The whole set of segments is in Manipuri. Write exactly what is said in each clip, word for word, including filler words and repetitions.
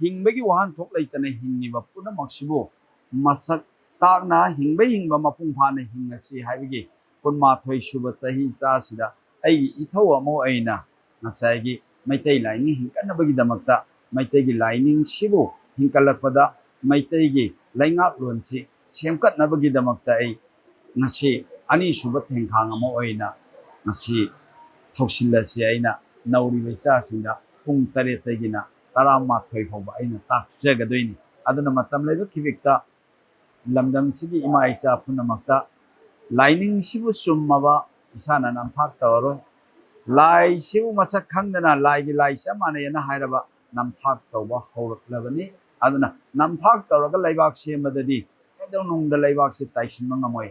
ꯍꯤꯡꯕꯒꯤ ꯋꯥꯍꯟꯊꯣꯛ ꯂꯩꯇꯅ ꯍꯤꯡꯂꯤꯕ ꯄꯨꯝꯅꯃꯛꯁꯤꯕꯨ ꯃꯁꯛ ꯇꯥꯛꯅ ꯍꯤꯡꯕ ꯍꯤꯡꯕ ꯃꯄꯨꯡ ꯐꯥꯅ ꯍꯤꯡꯉꯁꯤ ꯍꯥꯏꯕꯒꯤ ꯀꯨꯟꯃꯥꯊꯣꯏ ꯁꯨꯕ ꯆꯍꯤ ꯆꯥꯁꯤꯗ ꯑꯩꯒꯤ ꯏꯊꯧ ꯑꯃ ꯑꯣꯏꯅ ꯉꯁꯥꯏꯒꯤ ꯃꯩꯇꯩ ꯂꯥꯏꯅꯤꯡ ꯍꯤꯡꯒꯠꯅꯕꯒꯤꯗꯃꯛꯇ, ꯃꯩꯇꯩꯒꯤ ꯂꯥꯏꯅꯤꯡꯁꯤꯕꯨ ꯍꯤꯡꯒꯠꯂꯛꯄꯗ ꯃꯩꯇꯩꯒꯤ ꯂꯩꯉꯥꯛꯂꯣꯟꯁꯤ ꯁꯦꯝꯒꯠꯅꯕꯒꯤꯗꯃꯛꯇ ꯑꯩ ꯉꯁꯤ ꯑꯅꯤꯁꯨꯕ ꯊꯦꯡꯈꯥꯡ ꯑꯃ ꯑꯣꯏꯅ ꯉꯁꯤ ꯊꯧꯁꯤꯜ ꯑꯁꯤ ꯑꯩꯅ ꯅꯧꯔꯤꯕ ꯏꯆꯥꯁꯤꯡꯗ ꯄꯨꯡ ꯇꯔꯦꯠꯇꯒꯤꯅ ꯇꯔꯥꯃꯥꯊꯣꯏ ꯐꯥꯎꯕ ꯑꯩꯅ ꯇꯥꯛꯆꯒꯗꯣꯏꯅꯤ꯫ ꯑꯗꯨꯅ ꯃꯇꯝ ꯂꯩꯕ ꯈꯤꯕꯤꯛꯇ ꯂꯝꯗꯝꯁꯤꯒꯤ ꯏꯃꯥ ꯏꯆꯥ ꯄꯨꯝꯅꯃꯛꯇ ꯂꯥꯏꯅꯤꯡꯁꯤꯕꯨ ꯆꯨꯝꯃꯕ ꯏꯁꯥꯅ ꯅꯝꯊꯥꯛ ꯇꯧꯔꯔꯣꯏ꯫ ꯂꯥꯏꯁꯤꯕꯨ ꯃꯁꯛ ꯈꯪꯗꯅ ꯂꯥꯏꯒꯤ ꯂꯥꯏ ꯆꯞ ꯃꯥꯟꯅꯩꯅ ꯍꯥꯏꯔꯕ ꯅꯝꯊꯥꯛ ꯇꯧꯕ ꯍꯧꯔꯛꯂꯕꯅꯤ꯫ ꯑꯗꯨꯅ ꯅꯝꯊꯥꯛ ꯇꯧꯔꯒ ꯂꯩꯕꯥꯛ ꯁꯦꯝꯕꯗꯗꯤ ꯀꯩꯗꯧꯅꯨꯡꯗ ꯂꯩꯕꯥꯛꯁꯤ ꯇꯥꯏꯁꯤꯟꯕ ꯉꯝꯃꯣꯏ꯫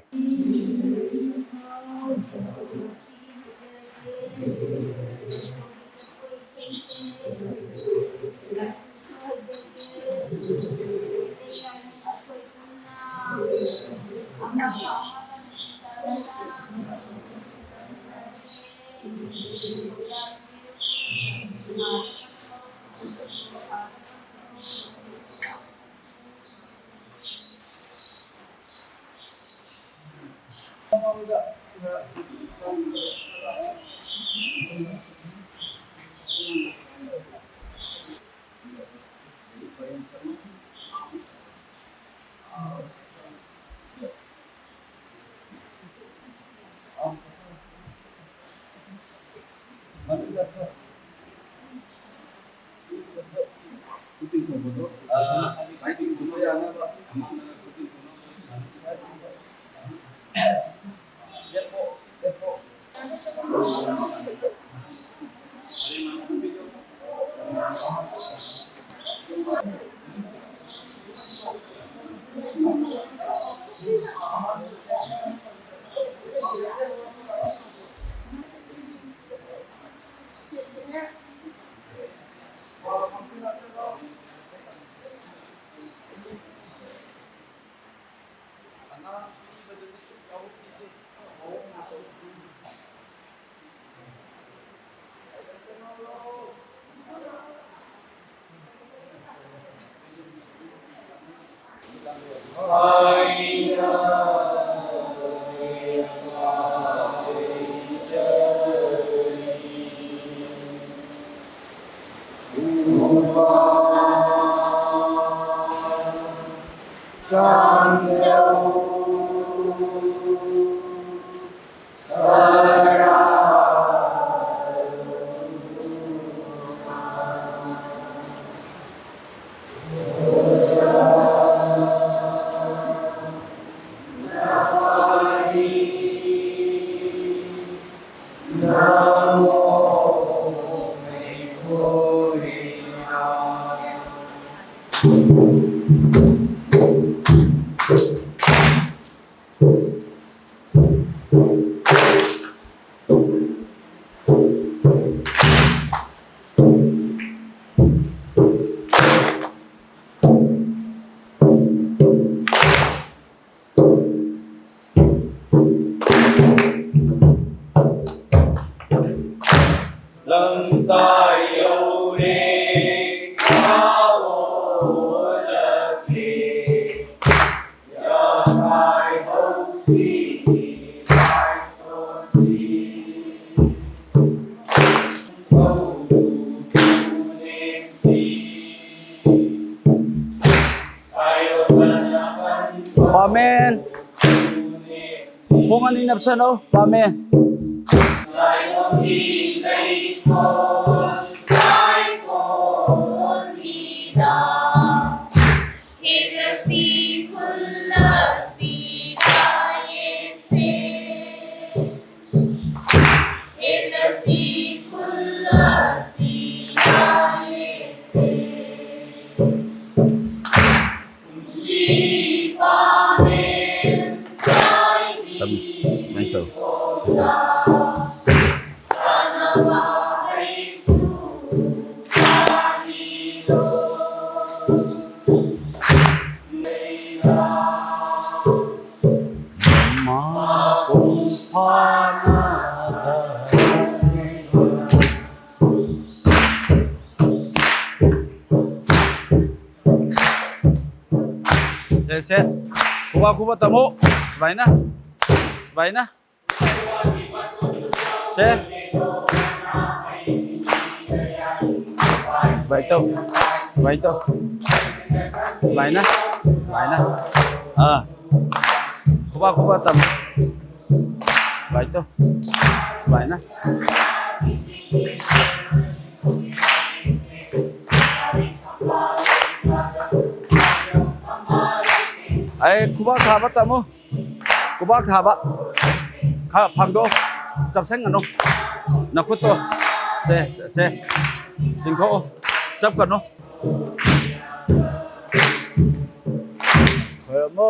Amen. ꯈꯣꯡ ꯑꯅꯤ ꯅꯞꯁꯟꯅꯧ꯫ ꯄꯥꯝꯃꯦ꯫ ꯇꯝ-, ꯁꯨꯃꯥꯏꯅ ꯇꯧ꯫ ꯁꯤ ꯇꯧ꯫ ꯁꯦ, ꯈꯨꯕꯥꯛ ꯈꯨꯕ ꯇꯝꯃꯨ꯫ ꯁꯨꯃꯥꯏꯅ꯫ ꯁꯨꯃꯥꯏꯅ꯫ ꯁꯦ꯫ ꯁꯨꯃꯥꯏꯅ ꯇꯧ꯫ ꯁꯨꯃꯥꯏꯅ ꯇꯧ꯫ ꯁꯨꯃꯥꯏꯅ꯫ ꯁꯨꯃꯥꯏꯅ꯫ ꯑꯥ꯫ ꯈꯨꯕꯥꯛ ꯈꯨꯕꯥꯛ ꯇꯝꯃꯨ꯫ ꯁꯨꯃꯥꯏꯅ ꯇꯧ꯫ ꯁꯨꯃꯥꯏꯅ꯫ ꯑꯩ ꯈꯨꯕꯥꯛ ꯊꯥꯕ ꯇꯝꯃꯨ꯫ ꯈꯨꯕꯥꯛ ꯊꯥꯕ꯫ ꯈꯔ ꯐꯪꯗꯣꯛ꯫ ꯆꯞꯁꯟꯒꯅꯨ꯫ ꯅꯈꯨꯠꯇꯣ꯫ ꯁꯦ, ꯁꯦ꯫ ꯆꯤꯡꯊꯣꯛꯑꯣ꯫ ꯆꯞꯀꯅꯨ꯫ ꯈꯣꯏꯔꯝꯃꯣ꯫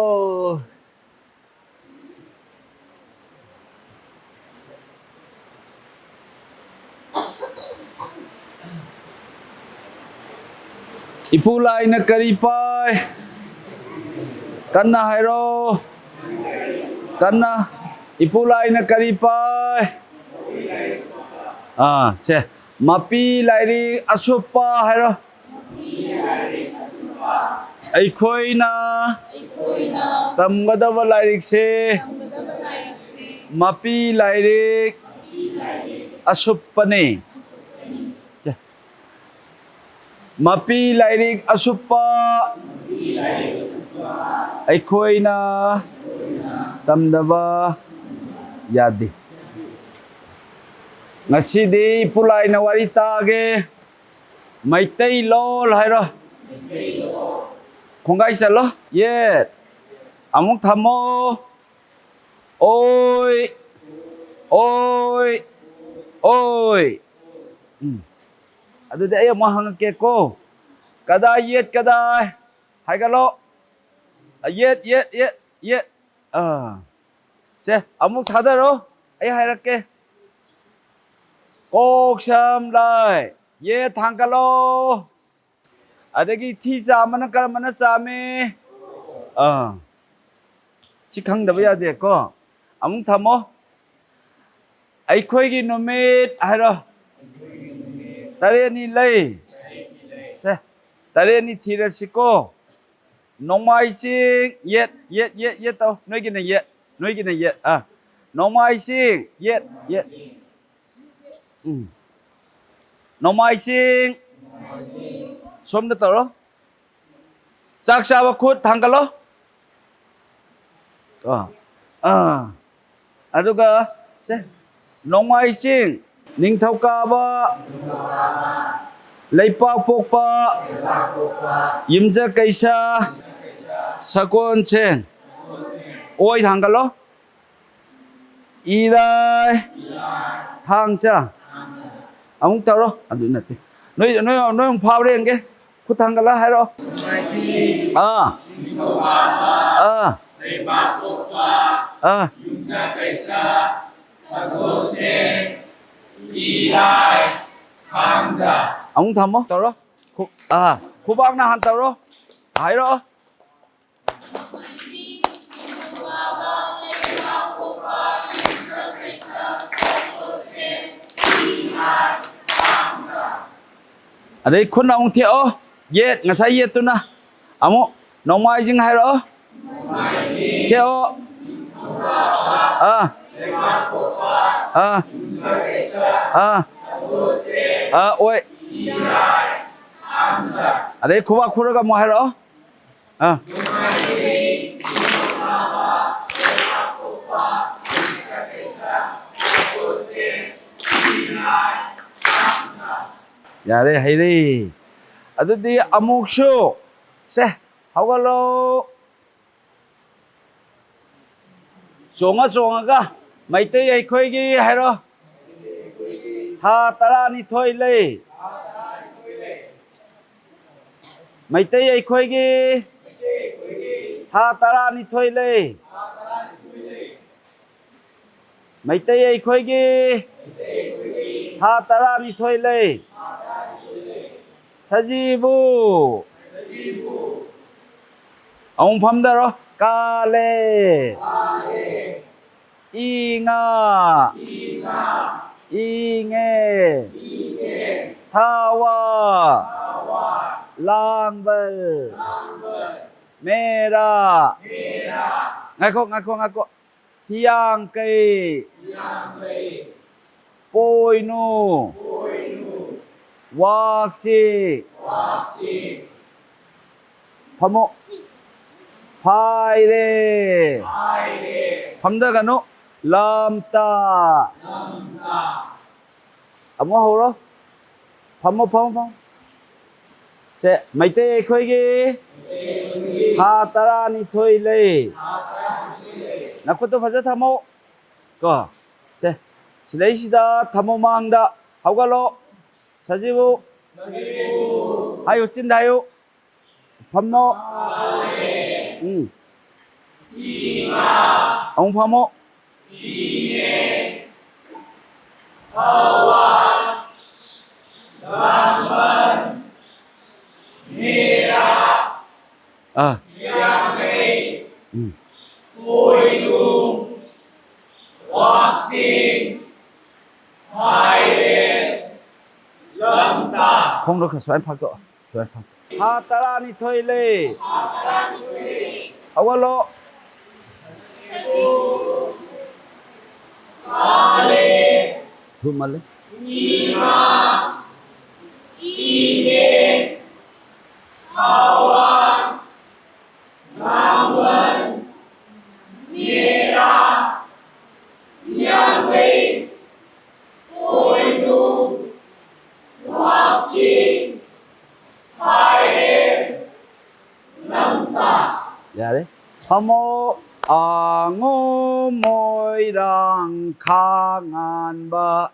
ꯏꯄꯨ ꯂꯥꯏꯅ ꯀꯔꯤ ꯄꯥꯏ? ꯀꯟꯅ ꯍꯥꯏꯔꯣ꯫ ꯀꯟꯅ꯫ ꯏꯄꯨ ꯂꯥꯏꯅ ꯀꯔꯤ ꯄꯥꯏ? ꯑꯥ, ꯁꯦ꯫ ꯃꯄꯤ ꯂꯥꯏꯔꯤꯛ ꯑꯁꯨꯞꯄ ꯍꯥꯏꯔꯣ꯫ ꯑꯩꯈꯣꯏꯅ ꯇꯝꯒꯗꯕ ꯂꯥꯏꯔꯤꯛꯁꯦ ꯃꯄꯤ ꯂꯥꯏꯔꯤꯛ ꯑꯁꯨꯞꯄꯅꯤ꯫ ꯃꯄꯤ ꯂꯥꯏꯔꯤꯛ ꯑꯁꯨꯞꯄ ꯑꯩꯈꯣꯏꯅ ꯇꯝꯗꯕ ꯌꯥꯗꯦ꯫ ꯉꯁꯤꯗꯤ ꯏꯄꯨ ꯂꯥꯏꯅ ꯋꯥꯔꯤ ꯇꯥꯒꯦ꯫ ꯃꯩꯇꯩꯂꯣꯜ ꯍꯥꯏꯔꯣ꯫ ꯈꯣꯡꯒꯥꯏ ꯆꯠꯂꯣ꯫ ꯌꯦꯠ꯫ ꯑꯃꯨꯛ ꯊꯝꯃꯣ꯫ ꯑꯣꯏ꯫ ꯑꯣꯏ꯫ ꯑꯣꯏ꯫ ꯎꯝ꯫ ꯑꯗꯨꯗꯤ ꯑꯩ ꯑꯃꯨꯛ ꯍꯪꯉꯛꯀꯦꯀꯣ꯫ ꯀꯗꯥꯏ ꯌꯦꯠ ꯀꯗꯥꯏ? ꯍꯥꯏꯒꯠꯂꯣ꯫ ꯌꯦꯠ, ꯌꯦꯠ, ꯌꯦꯠ, ꯌꯦꯠ꯫ ꯑꯥ꯫ ꯁꯦ, ꯑꯃꯨꯛ ꯊꯥꯗꯔꯣ꯫ ꯑꯩ ꯍꯥꯏꯔꯛꯀꯦ꯫ ꯀꯣꯛ ꯁꯝ ꯂꯥꯏ꯫ ꯌꯦꯠ ꯊꯥꯡꯒꯠꯂꯣ꯫ ꯑꯗꯒꯤ ꯊꯤ ꯆꯥꯝꯕꯅ ꯀꯔꯝꯕꯅ ꯆꯥꯝꯃꯤ? ꯑꯥ꯫ ꯁꯤ ꯈꯪꯗꯕ ꯌꯥꯗꯦꯀꯣ꯫ ꯑꯃꯨꯛ ꯊꯝꯃꯣ꯫ ꯑꯩꯈꯣꯏꯒꯤ ꯅꯨꯃꯤꯠ ꯍꯥꯏꯔꯣ꯫ ꯇꯔꯦꯠꯅꯤ ꯂꯩ꯫ ꯁꯦ, ꯇꯔꯦꯠꯅꯤ ꯊꯤꯔꯁꯤꯀꯣ꯫ ꯅꯣꯡꯃꯥꯏ ꯆꯤꯡ, ꯌꯦꯠ, ꯌꯦꯠ, ꯌꯦꯠ, ꯌꯦꯠ ꯇꯧ꯫ ꯅꯣꯏꯒꯤꯅ ꯌꯦꯠ, ꯅꯣꯏꯒꯤꯅ ꯌꯦꯠ꯫ ꯑꯥ꯫ ꯅꯣꯡꯃꯥꯏ ꯆꯤꯡ, ꯌꯦꯠ, ꯌꯦꯠ꯫ ꯎꯝ꯫ ꯅꯣꯡꯃꯥꯏ ꯆꯤꯡ꯫ ꯁꯣꯝꯗ ꯇꯧꯔꯣ꯫ ꯆꯥꯛ ꯆꯥꯕ ꯈꯨꯠ ꯊꯥꯡꯒꯠꯂꯣ꯫ ꯑꯥ꯫ ꯑꯥ꯫ ꯑꯗꯨꯒ ꯁꯦ, ꯅꯣꯡꯃꯥꯏ ꯆꯤꯡ, ꯅꯤꯡꯊꯧꯀꯥꯕ, ꯂꯩꯄꯥꯛꯄꯣꯛꯄ, ꯌꯨꯝꯖꯀꯩꯁ, ꯁꯒꯣꯜꯁꯦꯟ꯫ ꯑꯣꯏ ꯊꯥꯡꯒꯠꯂꯣ꯫ ꯏꯔꯥꯏ, ꯊꯥꯡꯖ꯫ ꯑꯃꯨꯛ ꯇꯧꯔꯣ꯫ ꯑꯗꯨ ꯅꯠꯇꯦ꯫ ꯅꯣꯏ, ꯅꯣꯏ, ꯅꯣꯏ ꯑꯃꯨꯛ ꯐꯥꯕ꯭ꯔꯥ ꯌꯦꯡꯒꯦ꯫ ꯈꯨꯠ ꯊꯥꯡꯒꯠꯂ ꯍꯥꯏꯔꯛꯑꯣ꯫ ꯑꯥ꯫ ꯑꯥ꯫ ꯑꯃꯨꯛ ꯊꯝꯃꯣ꯫ ꯇꯧꯔꯣ꯫ ꯈꯨ-, ꯑꯥ꯫ ꯈꯨꯕꯥꯛꯅ ꯍꯥꯟ ꯇꯧꯔꯣ꯫ ꯍꯥꯏꯔꯛꯑꯣ꯫ ꯑꯗꯩ ꯈꯨꯠꯅ ꯑꯃꯨꯛ ꯊꯦꯛꯑꯣ꯫ ꯌꯦꯠ, ꯉꯁꯥꯏ ꯌꯦꯠꯇꯨꯅ꯫ ꯑꯃꯨꯛ ꯅꯣꯡꯃꯥꯏꯖꯤꯡ ꯍꯥꯏꯔꯛꯑꯣ꯫ ꯊꯦꯛꯑꯣ꯫ ꯑꯥ꯫ ꯑꯥ꯫ ꯑꯥ꯫ ꯑꯥ, ꯑꯣꯏ꯫ ꯑꯗꯩ ꯈꯨꯕꯥꯛ ꯈꯨꯔꯒ ꯑꯃꯨꯛ ꯍꯥꯏꯔꯛꯑꯣ꯫ ꯑꯥ꯫ ꯌꯥꯔꯦ, ꯍꯩꯔꯦ꯫ ꯑꯗꯨꯗꯤ ꯑꯃꯨꯛꯁꯨ꯫ ꯁꯦ, ꯍꯧꯒꯠꯂꯣ꯫ ꯆꯣꯡꯉ ꯆꯣꯡꯉꯒ ꯃꯩꯇꯩ ꯑꯩꯈꯣꯏꯒꯤ ꯍꯥꯏꯔꯣ꯫ ꯊꯥ ꯇꯔꯥꯅꯤꯊꯣꯏ ꯂꯩ꯫ ꯃꯩꯇꯩ ꯑꯩꯈꯣꯏꯒꯤ ꯊꯥ ꯇꯔꯥꯅꯤꯊꯣꯏ ꯂꯩ꯫ ꯃꯩꯇꯩ ꯑꯩꯈꯣꯏꯒꯤ ꯊꯥ ꯇꯔꯥꯅꯤꯊꯣꯏ ꯂꯩ꯫ ꯁꯖꯤꯕꯨ꯫ ꯑꯃꯨꯛ ꯐꯝꯗꯔꯣ꯫ ꯀꯥꯂꯦ꯫ ꯏꯉꯥ꯫ ꯏꯉꯦ꯫ ꯊꯥꯋꯥ꯫ ꯂꯥꯡꯕꯜ꯫ ꯃꯦꯔꯥ꯫ ꯉꯥꯏꯈꯣ, ꯉꯥꯏꯈꯣ, ꯉꯥꯏꯈꯣ꯫ ꯍꯤꯌꯥꯡꯀꯩ꯫ ꯄꯣꯏꯅꯨ꯫ ꯋꯥꯛꯆꯤꯡ꯫ ꯐꯝꯃꯣ꯫ ꯐꯥꯏꯔꯦ꯫ ꯐꯝꯊꯒꯅꯨ꯫ ꯂꯝꯇꯥ꯫ ꯑꯃꯨꯛ ꯍꯧꯔꯣ꯫ ꯐꯝꯃꯣ, ꯐꯝꯃꯣ, ꯐꯝꯃꯣ꯫ ꯁꯦ, ꯃꯩꯇꯩ ꯑꯩꯈꯣꯏꯒꯤ ꯊꯥ ꯇꯔꯥꯅꯤꯊꯣꯏ ꯂꯩ꯫ ꯅꯈꯨꯠꯇꯣ ꯐꯖ ꯊꯝꯃꯣ꯫ ꯀꯣ꯫ ꯁꯦ, ꯁꯤꯗꯩꯁꯤꯗ ꯊꯝꯃꯣ ꯃꯥꯡꯗ꯫ ꯍꯧꯒꯠꯂꯣ꯫ ꯁꯖꯤꯕꯨ꯫ ꯍꯥꯏꯌꯨ, ꯆꯤꯟꯗ ꯍꯥꯏꯌꯨ꯫ ꯐꯝꯃꯣ꯫ ꯎꯝ꯫ ꯑꯃꯨꯛ ꯐꯝꯃꯣ꯫ ꯑꯥ꯫ ꯎꯝ꯫ ꯈꯣꯡꯗꯣ ꯈꯔ ꯁꯨꯃꯥꯏꯅ ꯐꯥꯛꯇꯣꯛꯑꯣ꯫ ꯁꯨꯃꯥꯏꯅ ꯐꯥꯛꯇꯣꯛꯑꯣ꯫ ꯊꯥ ꯇꯔꯥꯅꯤꯊꯣꯏ ꯂꯩ꯫ ꯍꯧꯒꯠꯂꯣ꯫ ꯊꯨꯃꯜꯂꯦ꯫ ꯌꯥꯔꯦ꯫ ꯐꯝꯃꯣ꯫ ꯑꯉꯣ ꯃꯣꯏꯔꯥꯡ ꯈꯥ ꯉꯥꯟꯕ꯫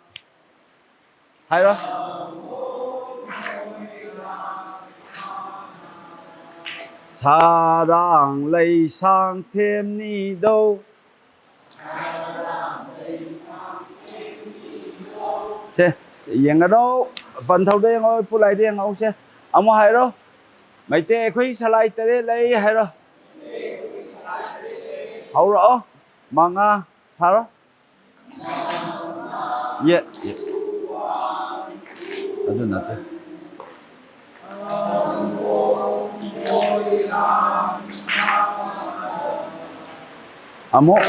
ꯍꯥꯏꯔꯣ꯫ ꯁꯥꯔꯥꯡ ꯂꯩꯁꯥꯡ ꯊꯦꯝꯅꯤꯗꯧ꯫ ꯁꯦ, ꯌꯦꯡꯒꯅꯨ꯫ ꯄꯟꯊꯧꯗ ꯌꯦꯡꯉꯣ, ꯄꯨꯂꯥꯏꯗ ꯌꯦꯡꯉꯣ꯫ ꯁꯦ, ꯑꯃꯨꯛ ꯍꯥꯏꯔꯣ꯫ ꯃꯩꯇꯩ ꯑꯩꯈꯣꯏ ꯁꯂꯥꯏ ꯇꯔꯦꯠ ꯂꯩ ꯍꯥꯏꯔꯣ꯫ ꯍꯧꯔꯛꯑꯣ꯫ ꯃꯉꯥ ꯊꯥꯔꯣ꯫ ꯌꯦ, ꯌꯦ꯫ ꯑꯗꯨ ꯅꯠꯇꯦ꯫ ꯑꯃꯨꯛ꯫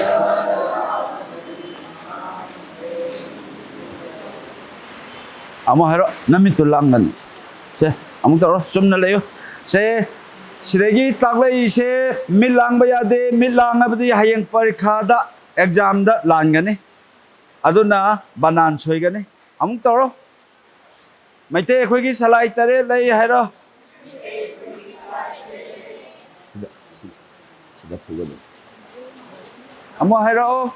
ꯑꯃꯨꯛ ꯍꯥꯏꯔꯣ, ꯅꯃꯤꯠꯇꯨ ꯂꯥꯡꯒꯅꯤ꯫ ꯁꯦ, ꯑꯃꯨꯛ ꯇꯧꯔꯣ, ꯆꯨꯝꯅ ꯂꯩꯌꯨ꯫ ꯁꯦ, ꯁꯤꯗꯒꯤ ꯇꯥꯛꯂꯛꯏꯁꯦ, ꯃꯤꯠ ꯂꯥꯡꯕ ꯌꯥꯗꯦ, ꯃꯤꯠ ꯂꯥꯡꯉꯕꯗꯤ ꯍꯌꯦꯡ ꯄꯔꯤꯈꯥꯗ, ꯑꯦꯛꯖꯥꯝꯗ ꯂꯥꯟꯒꯅꯤ꯫ ꯑꯗꯨꯅ ꯕꯅꯥꯟ ꯁꯣꯏꯒꯅꯤ꯫ ꯑꯃꯨꯛ ꯇꯧꯔꯣ꯫ ꯃꯩꯇꯩ ꯑꯩꯈꯣꯏꯒꯤ ꯁꯂꯥꯏ ꯇꯔꯦꯠ ꯂꯩ ꯍꯥꯏꯔꯣ꯫ ꯁꯤꯗ, ꯁꯤ, ꯁꯤꯗ ꯐꯨꯒꯗꯕ꯫ ꯑꯃꯨꯛ ꯍꯥꯏꯔꯛꯑꯣ꯫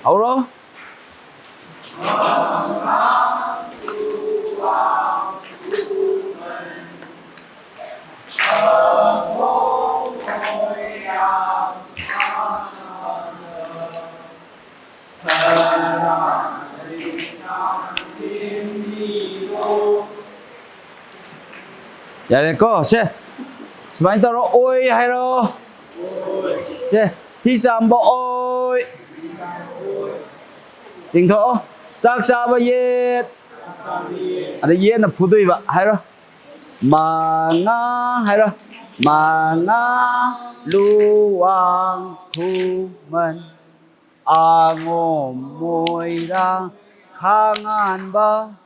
ꯍꯧꯔꯣ꯫ ꯌꯥꯔꯦꯀꯣ? ꯁꯦ, ꯁꯨꯃꯥꯏꯅ ꯇꯧꯔꯣ꯫ ꯑꯣꯏ ꯍꯥꯏꯔꯣ꯫ ꯁꯦ, ꯊꯤ ꯆꯥꯝꯕ ꯑꯣꯏ꯫ ꯇꯤꯡꯊꯣꯛꯑꯣ꯫ ꯆꯥꯛ ꯆꯥꯕ ꯌꯦꯠ꯫ ꯑꯗ ꯌꯦꯠꯅ ꯐꯨꯗꯣꯏꯕ꯫ ꯍꯥꯏꯔꯣ꯫ ꯃꯉꯥ ꯍꯥꯏꯔꯣ꯫ ꯃꯉꯥ ꯂꯨꯋꯥꯡ ꯈꯨꯃꯟ꯫ ꯑꯉꯣꯝ ꯃꯣꯏꯔꯥꯡ ꯈꯥꯉꯥꯟꯕ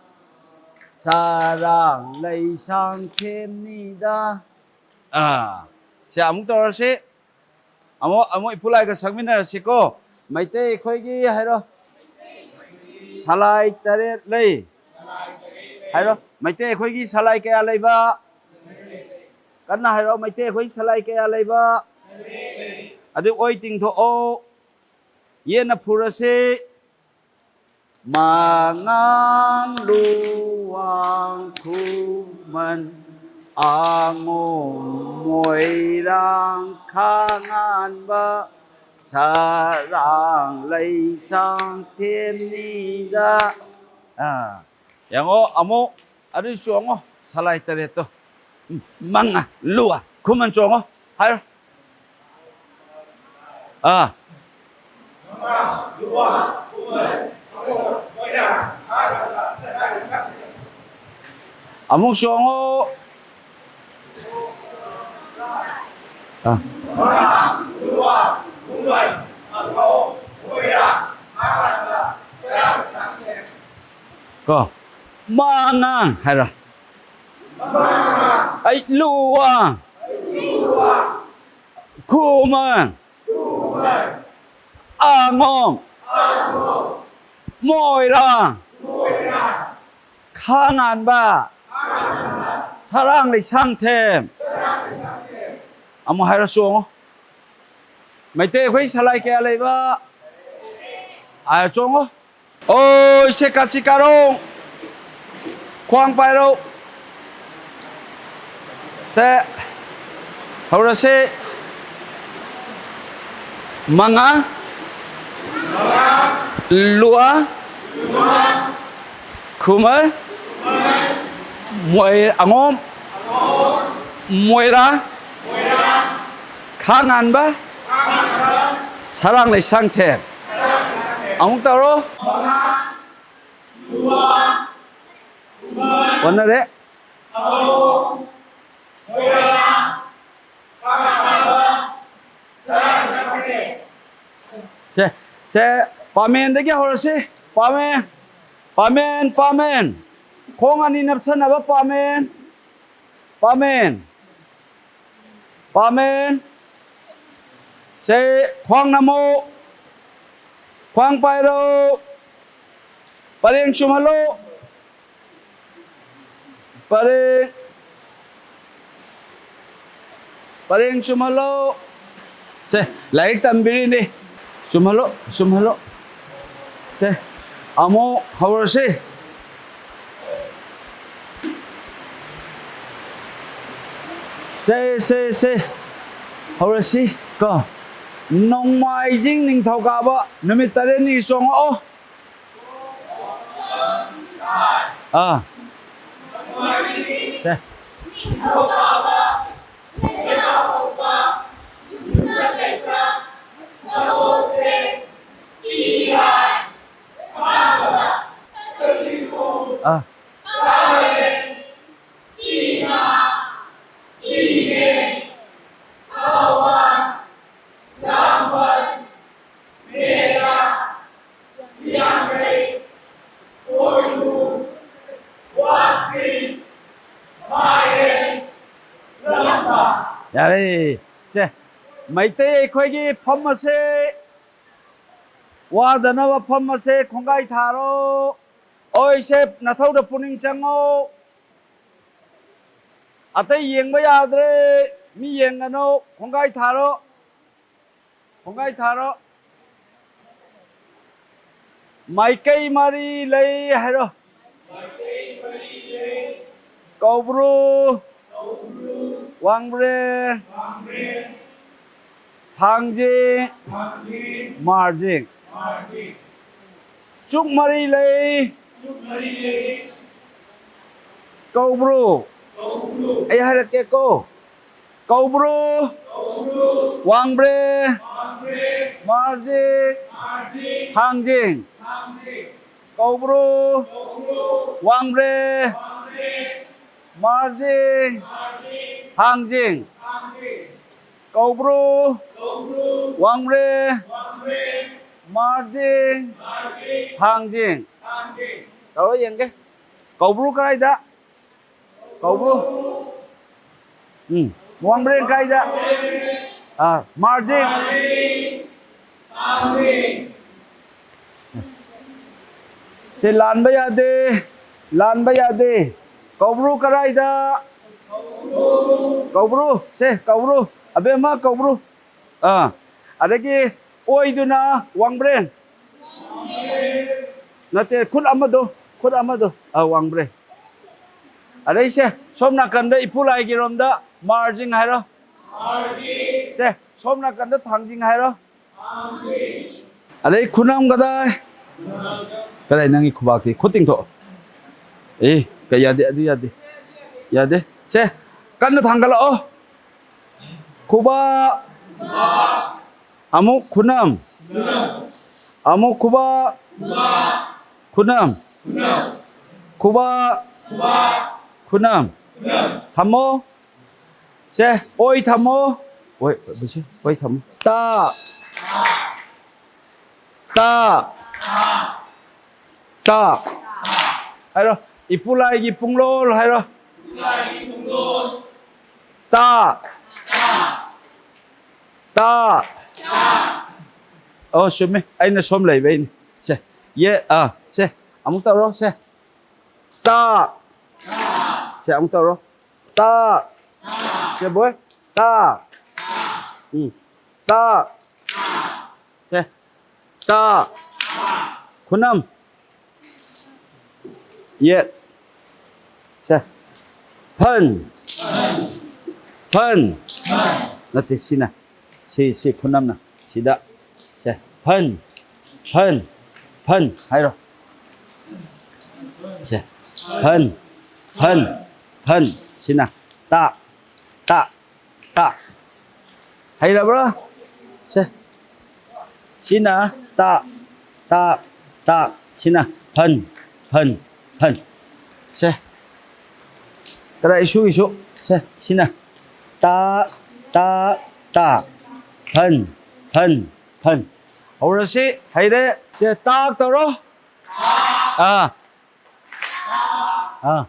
ꯁꯔꯥꯡ ꯂꯩꯁꯥꯡ ꯊꯦꯝꯅꯤꯗ꯫ ꯑꯥ, ꯁꯤ ꯑꯃꯨꯛ ꯇꯧꯔꯁꯤ꯫ ꯑꯃꯨꯛ, ꯑꯃꯨꯛ ꯏꯄꯨ ꯂꯥꯏꯒ ꯁꯛꯃꯤꯟꯅꯔꯁꯤꯀꯣ꯫ ꯃꯩꯇꯩ ꯑꯩꯈꯣꯏꯒꯤ ꯍꯥꯏꯔꯣ꯫ ꯁꯂꯥꯏ ꯇꯔꯦꯠ ꯂꯩ꯫ ꯍꯥꯏꯔꯣ꯫ ꯃꯩꯇꯩ ꯑꯩꯈꯣꯏꯒꯤ ꯁꯂꯥꯏ ꯀꯌꯥ ꯂꯩꯕ? ꯀꯟꯅ ꯍꯥꯏꯔꯣ꯫ ꯃꯩꯇꯩ ꯑꯩꯈꯣꯏꯒꯤ ꯁꯂꯥꯏ ꯀꯌꯥ ꯂꯩꯕ? ꯑꯗꯨ ꯑꯣꯏ ꯇꯤꯡꯊꯣꯛꯑꯣ꯫ ꯌꯦꯠꯅ ꯐꯨꯔꯁꯤ꯫ ꯃꯉꯥꯡ ꯂꯨꯋꯥꯡ ꯈꯨꯃꯟ ꯑꯉꯣꯝ ꯃꯣꯏꯔꯥꯡ ꯈꯥꯉꯥꯟꯕ ꯁꯔꯥꯡ ꯂꯩꯁꯥꯡ ꯊꯦꯝꯅꯤꯗ꯫ ꯑꯥ, ꯌꯦꯡꯉꯣ, ꯑꯃꯨꯛ ꯑꯗꯨ ꯆꯣꯡꯉꯣ, ꯁꯂꯥꯏ ꯇꯔꯦꯠꯇꯣ꯫ ꯎꯝ, ꯃꯉꯥ ꯂꯨꯋꯥ ꯈꯨꯃꯟ ꯆꯣꯡꯉꯣ꯫ ꯍꯥꯏꯔꯣ꯫ ꯑꯥ꯫ ꯑꯃꯨꯛ ꯆꯣꯡꯉꯣ꯫ ꯑꯥ꯫ ꯀꯣ꯫ ꯃꯉꯥꯡ ꯍꯥꯏꯔꯣ꯫ ꯑꯩ ꯂꯨꯋꯥꯡ꯫ ꯈꯨꯃꯟ꯫ ꯑꯉꯣꯡ꯫ ꯃꯣꯏꯔꯥꯡ꯫ ꯈꯥꯉꯥꯟꯕ꯫ ꯁꯔꯥꯡ ꯂꯩꯁꯥꯡꯊꯦꯝ꯫ ꯑꯃꯨꯛ ꯍꯥꯏꯔꯣ, ꯆꯣꯡꯉꯣ꯫ ꯃꯩꯇꯩ ꯑꯩꯈꯣꯏ ꯁꯂꯥꯏ ꯀꯌꯥ ꯂꯩꯕ? ꯑꯥ, ꯆꯣꯡꯉꯣ꯫ ꯑꯣ, ꯏꯆꯦ ꯀꯥꯆꯤ ꯀꯥꯔꯣꯡ꯫ ꯈ꯭ꯋꯥꯡ ꯄꯥꯏꯔꯣ꯫ ꯁꯦ, ꯍꯧꯔꯁꯦ꯫ ꯃꯉꯥ꯫ ꯂꯨꯋꯥ꯫ ꯈꯨꯃꯟ꯫ ꯃꯣꯏ-, ꯑꯉꯣꯝ꯫ ꯃꯣꯏꯔꯥ꯫ ꯈꯥꯉꯥꯟꯕ꯫ ꯁꯔꯥꯡ ꯂꯩꯁꯥꯡꯊꯦꯝ꯫ ꯑꯃꯨꯛ ꯇꯧꯔꯣ꯫ ꯑꯣꯟꯅꯔꯦ꯫ ꯁꯦ, ꯁꯦ, ꯄꯥꯃꯦꯟꯗꯒꯤ ꯍꯧꯔꯁꯤ꯫ ꯄꯥꯃꯦꯟ, ꯄꯥꯃꯦꯟ, ꯄꯥꯃꯦꯟ꯫ ꯈꯣꯡ ꯑꯅꯤ ꯅꯞꯁꯟꯅꯕ ꯄꯥꯃꯦꯟ, ꯄꯥꯃꯦꯟ꯫ ꯄꯥꯃꯦꯟ꯫ ꯁꯦ, ꯈ꯭ꯋꯥꯡ ꯅꯝꯃꯣ꯫ ꯈ꯭ꯋꯥꯡ ꯄꯥꯏꯔꯣ꯫ ꯄꯔꯦꯡ ꯆꯨꯝꯍꯜꯂꯣ꯫ ꯄꯔꯦꯡ꯫ ꯄꯔꯦꯡ ꯆꯨꯝꯍꯜꯂꯣ꯫ ꯁꯦ, ꯂꯥꯏꯔꯤꯛ ꯇꯝꯕꯤꯔꯤꯅꯤ꯫ ꯆꯨꯝꯍꯜꯂꯣ, ꯆꯨꯝꯍꯜꯂꯣ꯫ ꯁꯦ, ꯑꯃꯨꯛ ꯍꯧꯔꯁꯤ꯫ ꯁꯦ, ꯁꯦ, ꯁꯦ꯫ ꯍꯧꯔꯁꯤ ꯀꯣ꯫ ꯅꯣꯡꯃꯥꯏꯖꯤꯡ ꯅꯤꯡꯊꯧꯀꯥꯕ ꯅꯨꯃꯤꯠ ꯇꯔꯦꯠꯅꯤ ꯆꯣꯡꯉꯛꯑꯣ꯫ ꯑꯥ꯫ ꯁꯦ꯫ ꯑꯥ꯫ ꯌꯥꯔꯦ꯫ ꯁꯦ, ꯃꯩꯇꯩ ꯑꯩꯈꯣꯏꯒꯤ ꯐꯝ ꯑꯁꯦ, ꯋꯥꯗꯅꯕ ꯐꯝ ꯑꯁꯦ ꯈꯣꯡꯒꯥꯏ ꯊꯥꯔꯣ꯫ ꯑꯣꯏꯁꯦ, ꯅꯊꯧꯗ ꯄꯨꯛꯅꯤꯡ ꯆꯪꯉꯣ꯫ ꯑꯇꯩ ꯌꯦꯡꯕ ꯌꯥꯗ꯭ꯔꯦ꯫ ꯃꯤ ꯌꯦꯡꯒꯅꯨ꯫ ꯈꯣꯡꯒꯥꯏ ꯊꯥꯔꯣ꯫ ꯈꯣꯡꯒꯥꯏ ꯊꯥꯔꯣ꯫ ꯃꯥꯏꯀꯩ ꯃꯔꯤ ꯂꯩ ꯍꯥꯏꯔꯣ꯫ ꯀꯧꯕ꯭ꯔꯨ, ꯋꯥꯡꯕ꯭ꯔꯦꯟ, ꯊꯥꯡꯖꯤꯡ, ꯃꯥꯔꯖꯤꯡ꯫ ꯆꯨꯛ ꯃꯔꯤ ꯂꯩ꯫ ꯀꯧꯕ꯭ꯔꯨ꯫ ꯑꯩ ꯍꯥꯏꯔꯛꯀꯦꯀꯣ꯫ ꯀꯧꯕ꯭ꯔꯨ, ꯋꯥꯡꯕ꯭ꯔꯦꯟ, ꯃꯥꯔꯖꯤꯡ, ꯊꯥꯡꯖꯤꯡ꯫ ꯀꯧꯕ꯭ꯔꯨ, ꯋꯥꯡꯕ꯭ꯔꯦꯟ, ꯃꯥꯔꯖꯤꯡ, ꯊꯥꯡꯖꯤꯡ꯫ ꯀꯧꯕ꯭ꯔꯨ, ꯋꯥꯡꯕ꯭ꯔꯦꯟ, ꯃꯥꯔꯖꯤꯡ, ꯊꯥꯡꯖꯤꯡ꯫ ꯇꯧꯔ ꯌꯦꯡꯒꯦ꯫ ꯀꯧꯕ꯭ꯔꯨ ꯀꯗꯥꯏꯗ? ꯀꯧꯕ꯭ꯔꯨ? ꯎꯝ꯫ ꯋꯥꯡꯕ꯭ꯔꯦꯟ ꯀꯥꯏꯗ? ꯑꯥ, ꯃꯥꯔꯖꯤꯡ꯫ ꯁꯦ, ꯂꯥꯟꯕ ꯌꯥꯗꯦ꯫ ꯂꯥꯟꯕ ꯌꯥꯗꯦ꯫ ꯀꯧꯕ꯭ꯔꯨ ꯀꯗꯥꯏꯗ? ꯀꯧꯕ꯭ꯔꯨ꯫ ꯁꯦ, ꯀꯧꯕ꯭ꯔꯨ꯫ ꯑꯕꯦꯝꯃ, ꯀꯧꯕ꯭ꯔꯨ꯫ ꯑꯥ꯫ ꯑꯗꯒꯤ ꯑꯣꯏꯗꯨꯅ ꯋꯥꯡꯕ꯭ꯔꯦꯟ꯫ ꯅꯠꯇꯦ, ꯈꯨꯠ ꯑꯃꯗꯣ, ꯈꯨꯠ ꯑꯃꯗꯣ꯫ ꯑꯥ, ꯋꯥꯡꯕ꯭ꯔꯦꯟ꯫ ꯑꯗꯩꯁꯦ, ꯁꯣꯝ ꯅꯥꯀꯟꯗ ꯏꯄꯨ ꯂꯥꯏꯒꯤꯔꯣꯝꯗ ꯃꯥꯔꯖꯤꯡ ꯍꯥꯏꯔꯣ꯫ ꯁꯦ, ꯁꯣꯝ ꯅꯥꯀꯟꯗ ꯊꯥꯡꯖꯤꯡ ꯍꯥꯏꯔꯣ꯫ ꯑꯗꯩ ꯈꯨꯅꯝ ꯀꯗꯥꯏ? ꯀꯗꯥꯏ ꯅꯪꯒꯤ ꯈꯨꯕꯥꯛꯇꯤ? ꯈꯨꯠ ꯇꯤꯡꯊꯣꯛꯑꯣ꯫ ꯑꯦ, ꯀꯩ ꯌꯥꯗꯦ, ꯑꯗꯨ ꯌꯥꯗꯦ꯫ ꯌꯥꯗꯦ꯫ ꯁꯦ, ꯀꯟꯅ ꯊꯥꯡꯒꯠꯂꯛꯑꯣ꯫ ꯈꯨꯕꯥꯛ꯫ ꯑꯃꯨꯛ ꯈꯨꯅꯝ꯫ ꯑꯃꯨꯛ ꯈꯨꯕꯥꯛ꯫ ꯈꯨꯅꯝ꯫ ꯈꯨꯕꯥꯛ꯫ ꯈꯨꯅꯝ꯫ ꯊꯝꯃꯣ꯫ ꯁꯦ, ꯑꯣꯏ ꯊꯝꯃꯣ꯫ ꯑꯣꯏ, ꯑꯣꯏ, ꯁꯦ, ꯑꯣꯏ ꯊꯝꯃꯣ꯫ ꯇꯥ꯫ ꯇꯥ꯫ ꯇꯥ꯫ ꯍꯥꯏꯔꯣ꯫ ꯏꯄꯨ ꯂꯥꯏꯒꯤ ꯄꯨꯡꯂꯣꯜ ꯍꯥꯏꯔꯣ꯫ ꯇꯥ꯫ ꯇꯥ꯫ ꯑꯣ, ꯆꯨꯝꯃꯦ, ꯑꯩꯅ ꯁꯣꯝ ꯂꯩꯕꯩꯅꯤ꯫ ꯁꯦ, ꯌꯦ, ꯑꯥ, ꯁꯦ, ꯑꯃꯨꯛ ꯇꯧꯔꯣ, ꯁꯦ꯫ ꯇꯥ꯫ ꯁꯦ, ꯑꯃꯨꯛ ꯇꯧꯔꯣ꯫ ꯇꯥ꯫ ꯁꯦ, ꯕꯣꯏ꯫ ꯇꯥ꯫ ꯎꯝ꯫ ꯇꯥ꯫ ꯁꯦ꯫ ꯇꯥ꯫ ꯈꯨꯅꯝ꯫ ꯌꯦꯠ꯫ ꯁꯦ꯫ ꯐꯟ꯫ ꯐꯟ꯫ ꯅꯠꯇꯦ, ꯁꯤꯅ꯫ ꯁꯤ, ꯁꯤ ꯈꯨꯅꯝꯅ꯫ ꯁꯤꯗ꯫ ꯁꯦ꯫ ꯐꯟ꯫ ꯐꯟ꯫ ꯐꯟ ꯍꯥꯏꯔꯣ꯫ ꯁꯦ꯫ ꯐꯟ꯫ ꯐꯟ꯫ ꯐꯟ꯫ ꯁꯤꯅ꯫ ꯇꯥ꯫ ꯇꯥ꯫ ꯇꯥ꯫ ꯍꯩꯔꯕ꯭ꯔꯥ? ꯁꯦ꯫ ꯁꯤꯅ ꯇꯥ, ꯇꯥ, ꯇꯥ꯫ ꯁꯤꯅ ꯐꯟ, ꯐꯟ, ꯐꯟ꯫ ꯁꯦ꯫ ꯀꯗꯥꯏ ꯏꯁꯨ ꯏꯁꯨ? ꯁꯦ, ꯁꯤꯅ ꯇꯥ, ꯇꯥ, ꯇꯥ꯫ ꯐꯟ, ꯐꯟ, ꯐꯟ꯫ ꯍꯧꯔꯁꯤ꯫ ꯍꯩꯔꯦ꯫ ꯁꯦ, ꯇꯥꯛ ꯇꯧꯔꯣ꯫ ꯑꯥ꯫ ꯑꯥ꯫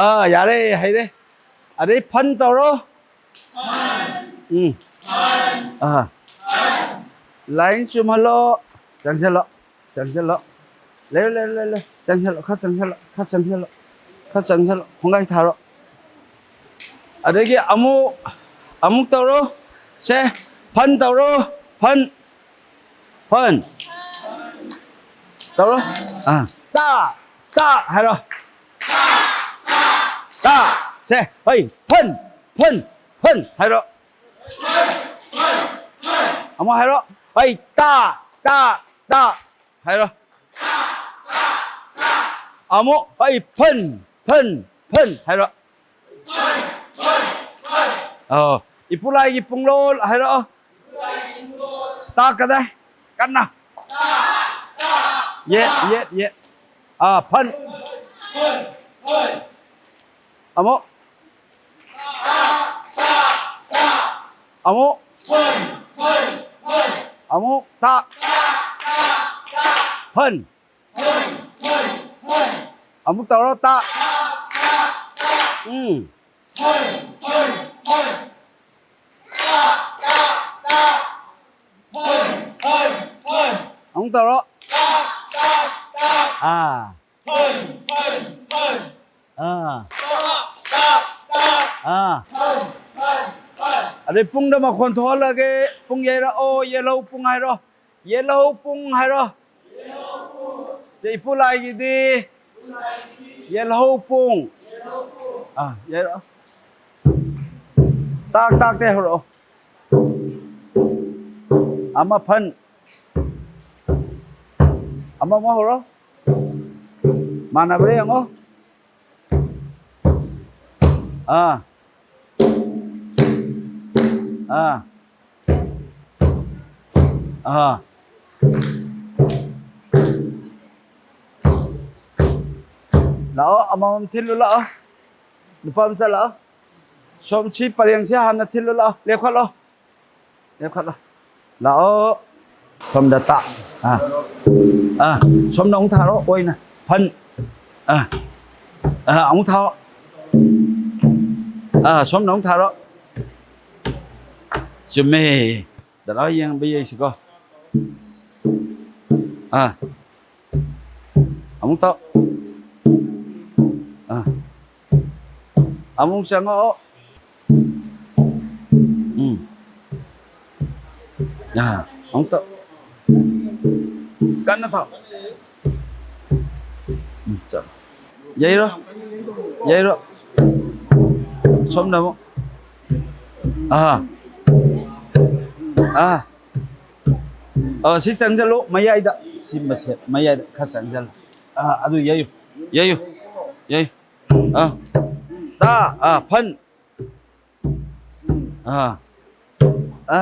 ꯑꯥ, ꯌꯥꯔꯦ, ꯍꯩꯔꯦ꯫ ꯑꯗꯩ ꯐꯟ ꯇꯧꯔꯣ꯫ ꯎꯝ꯫ ꯑꯥ꯫ ꯂꯥꯏꯟ ꯆꯨꯝꯍꯜꯂꯣ꯫ ꯆꯪꯁꯤꯜꯂꯣ꯫ ꯆꯪꯁꯤꯜꯂꯣ꯫ ꯂꯩꯌꯨ, ꯂꯩꯌꯨ, ꯂꯩꯌꯨ, ꯂꯩꯌꯨ꯫ ꯆꯪꯁꯤꯜꯂꯣ, ꯈꯔ ꯆꯪꯁꯤꯜꯂꯣ, ꯈꯔ ꯆꯪꯁꯤꯜꯂꯣ꯫ ꯈꯔ ꯆꯪꯁꯤꯜꯂꯣ꯫ ꯈꯣꯡꯒꯥꯏ ꯊꯥꯔꯣ꯫ ꯑꯗꯒꯤ ꯑꯃꯨꯛ, ꯑꯃꯨꯛ ꯇꯧꯔꯣ꯫ ꯁꯦ, ꯐꯟ ꯇꯧꯔꯣ꯫ ꯐꯟ꯫ ꯐꯟ꯫ ꯇꯧꯔꯣ꯫ ꯑꯥ꯫ ꯇꯥ, ꯇꯥ ꯍꯥꯏꯔꯣ꯫ ꯇꯥ꯫ ꯁꯦ, ꯍꯩ, ꯐꯟ, ꯐꯟ, ꯐꯟ ꯍꯥꯏꯔꯣ꯫ ꯑꯃꯨꯛ ꯍꯥꯏꯔꯣ꯫ ꯍꯩ, ꯇꯥ, ꯇꯥ, ꯇꯥ ꯍꯥꯏꯔꯣ꯫ ꯑꯃꯨꯛ, ꯍꯩ, ꯐꯟ, ꯐꯟ, ꯐꯟ ꯍꯥꯏꯔꯣ꯫ ꯑꯣ, ꯏꯄꯨꯂꯥꯏꯒꯤ ꯄꯨꯡꯂꯣꯜ ꯍꯥꯏꯔꯛꯑꯣ꯫ ꯇꯥꯛꯀꯗꯥꯏ? ꯀꯟꯅ꯫ ꯌꯦꯠ, ꯌꯦꯠ, ꯌꯦꯠ꯫ ꯑꯥ, ꯐꯟ꯫ ꯑꯃꯨꯛ꯫ ꯑꯃꯨꯛ꯫ ꯑꯃꯨꯛ꯫ ꯇꯥꯛ꯫ ꯐꯟ꯫ ꯑꯃꯨꯛ ꯇꯧꯔꯣ, ꯇꯥ꯫ ꯎꯝ꯫ ꯑꯃꯨꯛ ꯇꯧꯔꯣ꯫ ꯑꯥ꯫ ꯑꯥ꯫ ꯑꯥ꯫ ꯑꯗꯩ ꯄꯨꯡꯗ ꯃꯈꯣꯟ ꯊꯣꯛꯍꯜꯂꯒꯦ꯫ ꯄꯨꯡ ꯌꯩꯔꯛꯑꯣ, ꯌꯦꯜꯍꯧ ꯄꯨꯡ ꯍꯥꯏꯔꯣ꯫ ꯌꯦꯜꯍꯧ ꯄꯨꯡ ꯍꯥꯏꯔꯣ꯫ ꯆꯦ ꯏꯄꯨ ꯂꯥꯏꯒꯤꯗꯤ ꯌꯦꯜꯍꯧ ꯄꯨꯡ꯫ ꯑꯥ, ꯌꯩꯔꯛꯑꯣ꯫ ꯇꯥꯛ ꯇꯥꯛꯇꯩ ꯍꯧꯔꯛꯑꯣ꯫ ꯑꯃ ꯐꯟ꯫ ꯑꯃꯃꯨꯛ ꯍꯧꯔꯣ꯫ ꯃꯥꯟꯅꯕ꯭ꯔꯥ ꯌꯦꯡꯉꯣ꯫ ꯑꯥ꯫ ꯑꯥ꯫ ꯑꯥ꯫ ꯂꯥꯛꯑꯣ, ꯑꯃꯃꯝ ꯊꯤꯜꯂꯨ ꯂꯥꯛꯑꯣ꯫ ꯅꯨꯄꯥ ꯃꯆꯥ ꯂꯥꯛꯑꯣ꯫ ꯁꯣꯝ ꯁꯤ ꯄꯔꯦꯡꯁꯦ ꯍꯥꯟꯅ ꯊꯤꯜꯂꯨ ꯂꯥꯛꯑꯣ꯫ ꯂꯦꯞꯈꯠꯂꯣ꯫ ꯂꯦꯞꯈꯠꯂꯣ꯫ ꯂꯥꯛꯑꯣ꯫ ꯁꯣꯝꯗ ꯇꯥ-, ꯑꯥ꯫ ꯑꯥ, ꯁꯣꯝꯗ ꯑꯃꯨꯛ ꯊꯥꯔꯣ, ꯑꯣꯏꯅ꯫ ꯐꯟ꯫ ꯑꯥ꯫ ꯑꯥ, ꯑꯃꯨꯛ ꯊꯥꯔꯣ꯫ ꯑꯥ, ꯁꯣꯝꯗ ꯑꯃꯨꯛ ꯊꯥꯔꯣ꯫ ꯆꯨꯝꯃꯦ꯫ ꯗꯗꯥ ꯌꯦꯡꯕ ꯌꯦꯡꯁꯤꯀꯣ꯫ ꯑꯥ꯫ ꯑꯃꯨꯛ ꯇꯧ꯫ ꯑꯥ꯫ ꯑꯃꯨꯛ ꯆꯪꯉꯛꯑꯣ꯫ ꯎꯝ꯫ ꯑꯥ꯫ ꯑꯃꯨꯛ ꯇꯧ꯫ ꯀꯟꯅ ꯊꯥꯎ꯫ ꯎꯝ, ꯆꯠꯂꯣ꯫ ꯌꯩꯔꯣ꯫ ꯌꯩꯔꯣ꯫ ꯁꯣꯝꯗ ꯑꯃꯨꯛ꯫ ꯑꯥ꯫ ꯑꯥ꯫ ꯑ, ꯁꯤ ꯆꯪꯁꯤꯜꯂꯨ, ꯃꯌꯥꯏꯗ꯫ ꯁꯤ ꯃꯁꯦ-, ꯃꯌꯥꯏꯗ ꯈꯔ ꯆꯪꯁꯤꯜꯂꯨ꯫ ꯑ, ꯑꯗꯨ ꯌꯩꯌꯨ, ꯌꯩꯌꯨ, ꯌꯩꯌꯨ꯫ ꯑ, ꯇꯥ, ꯑ, ꯐꯟ꯫ ꯑ, ꯑ,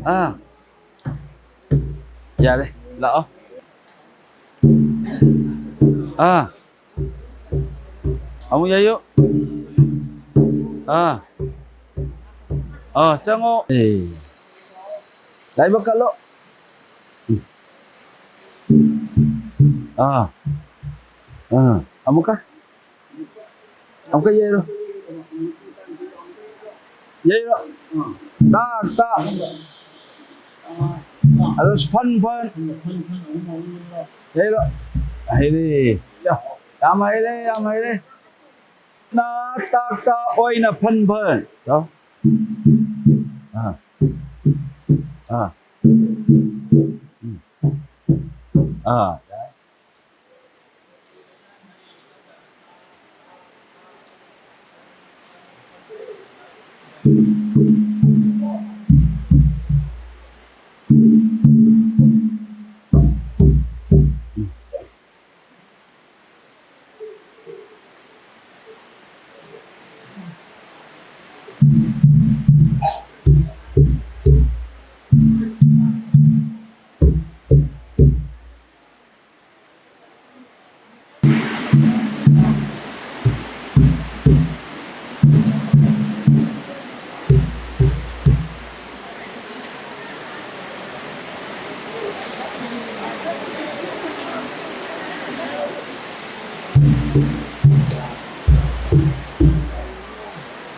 ꯑ꯫ ꯌꯥꯔꯦ, ꯂꯥꯛꯑꯣ꯫ ꯑ꯫ ꯑꯃꯨꯛ ꯌꯩꯌꯨ꯫ ꯑꯥ꯫ ꯑꯥ, ꯆꯪꯉꯣ꯫ ꯑꯦ꯫ ꯂꯥꯏꯕꯛ ꯀꯜꯂꯣ꯫ ꯑꯥ꯫ ꯑꯥ꯫ ꯑꯃꯨꯛꯀ꯫ ꯑꯃꯨꯛꯀ ꯌꯩꯔꯣ꯫ ꯌꯩꯔꯣ꯫ ꯇꯥꯛ ꯇꯥꯛ꯫ ꯑꯗꯨꯁꯨ ꯐꯟ ꯐꯟ꯫ ꯌꯩꯔꯣ꯫ ꯍꯩꯔꯦ꯫ ꯌꯥꯝ ꯍꯩꯔꯦ, ꯌꯥꯝ ꯍꯩꯔꯦ꯫ ꯅ ꯇꯥꯛ ꯇꯥꯛ ꯑꯣꯏꯅ ꯐꯟ ꯐꯟ꯫ ꯇꯧ꯫ ꯑꯥ꯫ ꯑꯥ꯫ ꯎꯝ꯫ ꯑꯥ꯫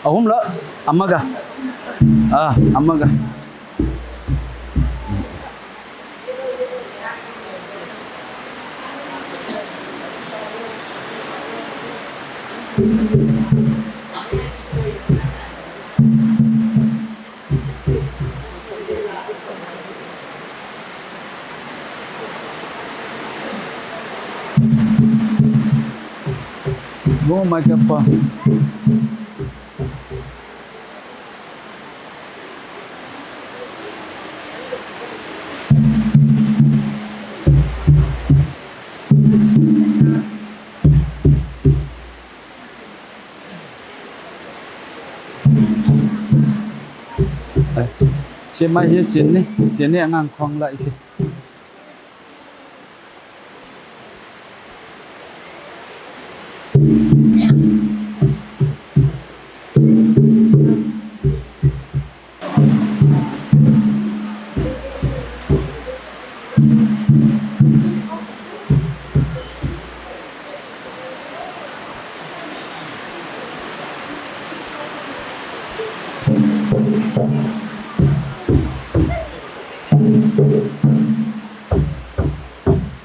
ꯑꯍꯨꯝꯂꯛ ꯑꯃꯒ꯫ ꯑꯥ, ꯑꯃꯒ꯫ ꯏꯕꯨꯡꯉꯣ, microphone꯫ ꯁꯦ ꯃꯥꯏꯁꯦ ꯆꯦꯟꯅꯤ, ꯆꯦꯟꯅꯤ ꯑꯉꯥꯡ ꯈ꯭ꯋꯥꯡ ꯂꯥꯛꯏꯁꯦ꯫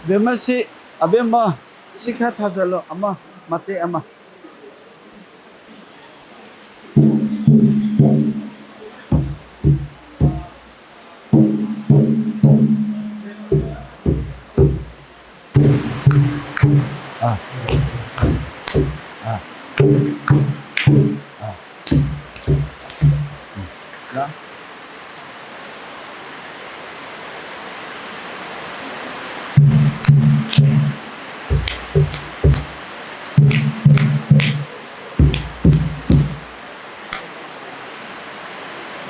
ꯕꯦꯝꯃ ꯁꯤ, ꯑꯕꯦꯝꯃ, ꯁꯤ ꯈꯔ ꯊꯥꯖꯜꯂꯣ, ꯑꯃ, ꯃꯇꯦꯛ ꯑꯃ꯫ ꯑꯥ꯫ ꯑꯥ꯫ ꯑꯥ꯫ ꯎꯝ꯫ ꯂꯥ꯫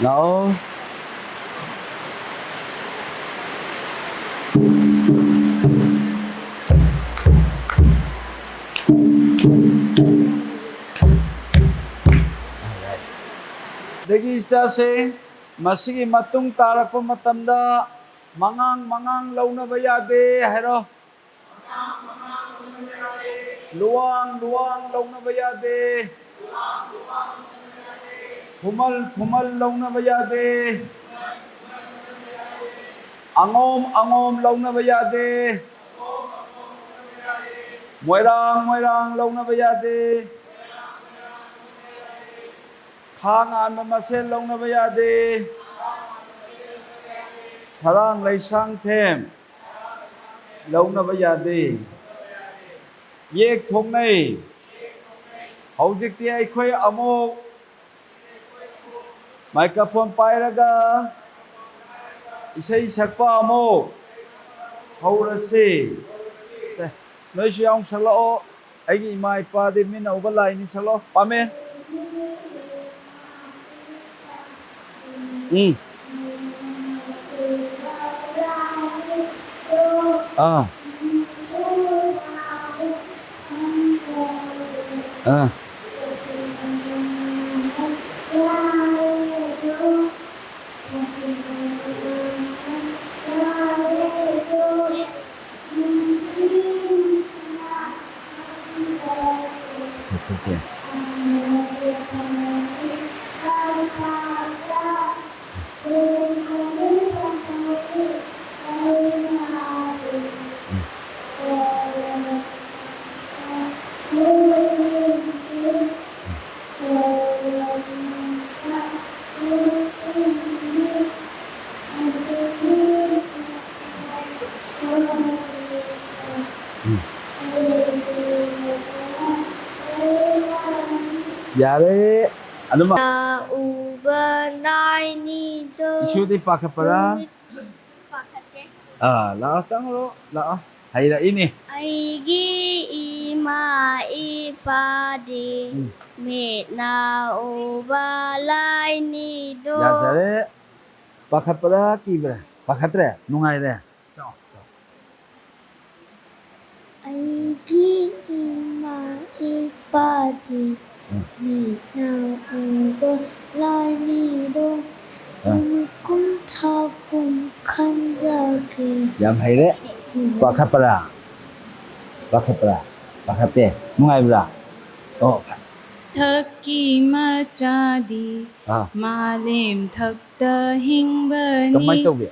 ꯂꯥꯛꯑꯣ꯫ ꯑꯗꯒꯤ ꯏꯆꯥꯁꯦ, ꯃꯁꯤꯒꯤ ꯃꯇꯨꯡ ꯇꯥꯔꯛꯄ ꯃꯇꯝꯗ ꯃꯉꯥꯡ ꯃꯉꯥꯡ ꯂꯧꯅꯕ ꯌꯥꯗꯦ ꯍꯥꯏꯔꯣ꯫ ꯂꯨꯋꯥꯡ ꯂꯨꯋꯥꯡ ꯂꯧꯅꯕ ꯌꯥꯗꯦ꯫ ꯐꯨꯃꯜ ꯐꯨꯃꯜ ꯂꯧꯅꯕ ꯌꯥꯗꯦ꯫ ꯑꯉꯣꯝ ꯑꯉꯣꯝ ꯂꯧꯅꯕ ꯌꯥꯗꯦ꯫ ꯃꯣꯏꯔꯥꯡ ꯃꯣꯏꯔꯥꯡ ꯂꯧꯅꯕ ꯌꯥꯗꯦ꯫ ꯈꯥ ꯉꯥꯟꯕ ꯃꯁꯦꯟ ꯂꯧꯅꯕ ꯌꯥꯗꯦ꯫ ꯁꯔꯥꯡ ꯂꯩꯁꯥꯡ ꯊꯦꯝ ꯂꯧꯅꯕ ꯌꯥꯗꯦ꯫ ꯌꯦꯛ ꯊꯣꯛꯅꯩ꯫ ꯍꯧꯖꯤꯛꯇꯤ ꯑꯩꯈꯣꯏ ꯑꯃꯨꯛ ꯃꯥꯏꯀ꯭ꯔꯣꯐꯣꯟ ꯄꯥꯏꯔꯒ ꯏꯁꯩ ꯁꯛꯄ ꯑꯃꯨꯛ ꯍꯧꯔꯁꯤ꯫ ꯁꯦ, ꯅꯣꯏꯁꯨ ꯌꯥꯎꯅ ꯁꯛꯂꯛꯑꯣ꯫ ꯑꯩꯒꯤ ꯏꯃꯥ ꯏꯄꯥꯗꯤ ꯃꯤꯠꯅ ꯎꯕ ꯂꯥꯏꯅꯤ ꯁꯛꯂꯛꯑꯣ꯫ ꯄꯥꯝꯃꯦ꯫ ꯎꯝ꯫ ꯑꯥ꯫ ꯑꯥ꯫ ꯁꯦ, ꯁꯦ, ꯁꯦ꯫ ꯌꯥꯔꯦ꯫ ꯑꯗꯨꯝ ꯎꯕ ꯂꯥꯏꯅꯤꯗꯣ꯫ ꯏꯁꯨꯗꯤ ꯄꯥꯈꯠꯄ꯭ꯔꯥ? ꯅꯨꯃꯤꯠ ꯄꯥꯈꯠꯇꯦ꯫ ꯑꯥ, ꯂꯥꯛꯑꯣ, ꯆꯪꯉꯨꯔꯣ, ꯂꯥꯛꯑꯣ꯫ ꯍꯩꯔꯛꯏꯅꯦ꯫ ꯑꯩꯒꯤ ꯏꯃꯥ ꯏꯄꯥꯗꯤ ꯎꯝ꯫ ꯃꯤꯠꯅ ꯎꯕ ꯂꯥꯏꯅꯤꯗꯣ꯫ ꯌꯥꯖꯔꯦ꯫ ꯄꯥꯈꯠꯄ꯭ꯔꯥ, ꯀꯤꯕ꯭ꯔꯥ? ꯄꯥꯈꯠꯇ꯭ꯔꯦ? ꯅꯨꯡꯉꯥꯏꯔꯦ? ꯆꯥꯎ, ꯆꯥꯎ꯫ ꯑꯩꯒꯤ ꯏꯃꯥ ꯏꯄꯥꯗꯤ ꯎꯝ꯫ ꯃꯤꯠꯅ ꯎꯕ ꯂꯥꯏꯅꯤꯗꯣ꯫ ꯑꯥ꯫ ꯅꯨꯃꯤꯠ ꯀꯨꯝ ꯊꯥ ꯀꯨꯝ ꯈꯟꯖꯒꯦ꯫ ꯌꯥꯝ ꯍꯩꯔꯦ꯫ ꯎꯝ꯫ ꯄꯥꯈꯠꯄ꯭ꯔꯥ? ꯄꯥꯈꯠꯄ꯭ꯔꯥ? ꯄꯥꯈꯠꯇꯦ꯫ ꯅꯨꯡꯉꯥꯏꯕ꯭ꯔꯥ? ꯑꯣ꯫ ꯊꯛꯀꯤ ꯃꯆꯥꯗꯤ ꯑꯥ꯫ ꯃꯥꯂꯦꯝ ꯊꯛꯇ ꯍꯤꯡꯕꯅꯤ꯫ ꯀꯃꯥꯏꯅ ꯇꯧꯒꯦ?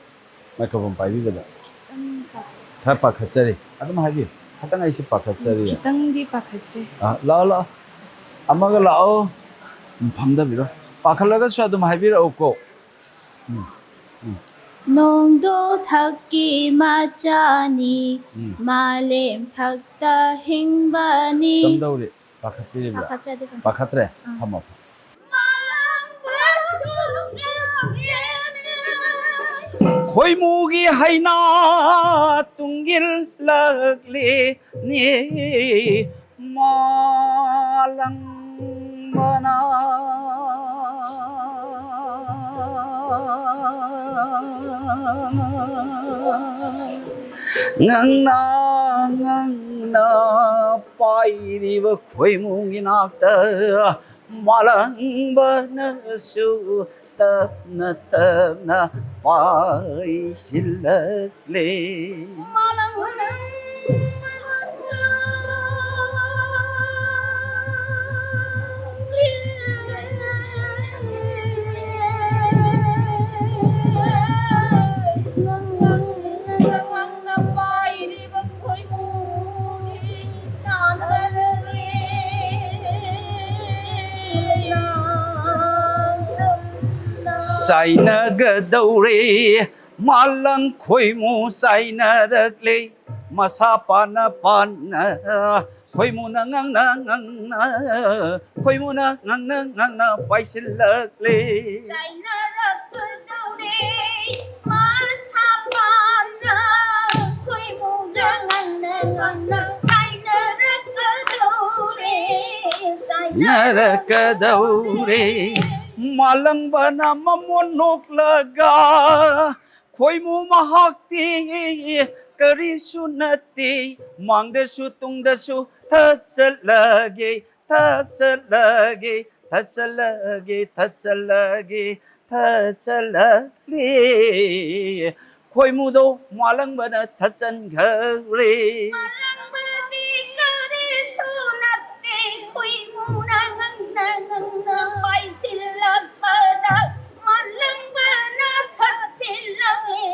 Microphone ꯄꯥꯏꯕꯤꯕꯗ ꯈꯤꯇꯪ ꯄꯥꯈꯠ- ꯈꯔ ꯄꯥꯈꯠꯆꯔꯤ꯫ ꯑꯗꯨꯝ ꯍꯥꯏꯕꯤꯌꯨ꯫ ꯈꯤꯇꯪ ꯑꯩꯁꯦ ꯄꯥꯈꯠꯆꯔꯤ꯫ ꯈꯤꯇꯪꯗꯤ ꯄꯥꯈꯠꯆꯩ꯫ ꯑꯥ, ꯂꯥꯛꯑꯣ, ꯂꯥꯛꯑꯣ꯫ ꯑꯃꯒ ꯂꯥꯛꯑꯣ꯫ ꯎꯝ, ꯐꯝꯊꯕꯤꯔꯣ꯫ ꯄꯥꯈꯠꯂꯒꯁꯨ ꯑꯗꯨꯝ ꯍꯥꯏꯕꯤꯔꯛꯎꯀꯣ꯫ ꯎꯝ, ꯎꯝ꯫ ꯅꯣꯡꯗꯣ ꯊꯛꯀꯤ ꯃꯆꯥꯅꯤ, ꯎꯝ꯫ ꯃꯥꯂꯦꯝ ꯊꯛꯇ ꯍꯤꯡꯕꯅꯤ꯫ ꯀꯝꯗꯧꯔꯤ? ꯄꯥꯈꯠꯄꯤꯔꯤꯕ꯭ꯔꯥ? ꯄꯥꯈꯠꯆꯗꯦ, ꯄꯥꯈꯠꯆꯗꯦ꯫ ꯄꯥꯈꯠꯇ꯭ꯔꯦ? ꯑꯥ꯫ ꯐꯝꯃꯣ, ꯐꯝꯃꯣ꯫ ꯈꯣꯏꯃꯨꯒꯤ ꯍꯩꯅꯥ ꯇꯨꯡꯏꯜꯂꯛꯂꯤꯅꯤ ꯃꯥꯂꯪꯕꯅ꯫ ꯉꯪꯅ ꯉꯪꯅ ꯄꯥꯏꯔꯤꯕ ꯈꯣꯏꯃꯨꯒꯤ ꯅꯥꯛꯇ ꯃꯥꯂꯪꯕꯅꯁꯨ ꯇꯞꯅ ꯇꯞꯅ ꯄꯥꯏꯁꯤꯜꯂꯛꯂꯦ꯫ ꯆꯥꯏꯅꯒꯗꯧꯔꯦ꯫ ꯃꯥꯂꯪ ꯈꯣꯏꯃꯨ ꯆꯥꯏꯅꯔꯛꯂꯦ꯫ ꯃꯁꯥ ꯄꯥꯟꯅ ꯄꯥꯟꯅ ꯈꯣꯏꯃꯨꯅ ꯉꯥꯡꯅ ꯉꯥꯡꯅ, ꯈꯣꯏꯃꯨꯅ ꯉꯥꯡꯅ ꯉꯥꯡꯅ ꯄꯥꯏꯁꯤꯜꯂꯛꯂꯦ꯫ ꯆꯥꯏꯅꯔꯛꯀꯗꯧꯔꯦ꯫ ꯃꯁꯥ ꯄꯥꯟꯅ ꯈꯣꯏꯃꯨꯒ ꯉꯥꯡꯅ ꯉꯥꯡꯅ ꯆꯥꯏꯅꯔꯛꯀꯗꯧꯔꯦ꯫ ꯆꯥꯏꯅꯔꯛꯀꯗꯧꯔꯦ꯫ ꯃꯥꯂꯪꯕꯅ ꯃꯃꯣꯟ ꯅꯣꯛꯂꯒ, ꯈꯣꯏꯃꯨ ꯃꯍꯥꯛꯇꯤ ꯀꯔꯤꯁꯨ ꯅꯠꯇꯦ, ꯃꯥꯡꯗꯁꯨ ꯇꯨꯡꯗꯁꯨ ꯊꯠꯆꯜꯂꯒꯦ, ꯊꯠꯆꯜꯂꯒꯦ, ꯊꯠꯆꯜꯂꯒꯦ, ꯊꯠꯆꯜꯂꯒꯦ, ꯊꯠꯆꯜꯂꯒꯦ꯫ ꯈꯣꯏꯃꯨꯗꯣ ꯃꯥꯂꯪꯕꯅ ꯊꯠꯆꯟꯈ꯭ꯔꯦ꯫ ꯃꯥꯂꯪꯕꯗꯤ ꯀꯔꯤꯁꯨ ꯅꯠꯇꯦ, ꯈꯣꯏꯃꯨꯅ ꯉꯪꯅ ꯉꯪꯅ ꯄꯥꯏꯁꯤꯜꯂꯛꯄꯗ ꯃꯥꯂꯪꯕꯅ ꯊꯠꯆꯤꯜꯂꯛꯂꯦ꯫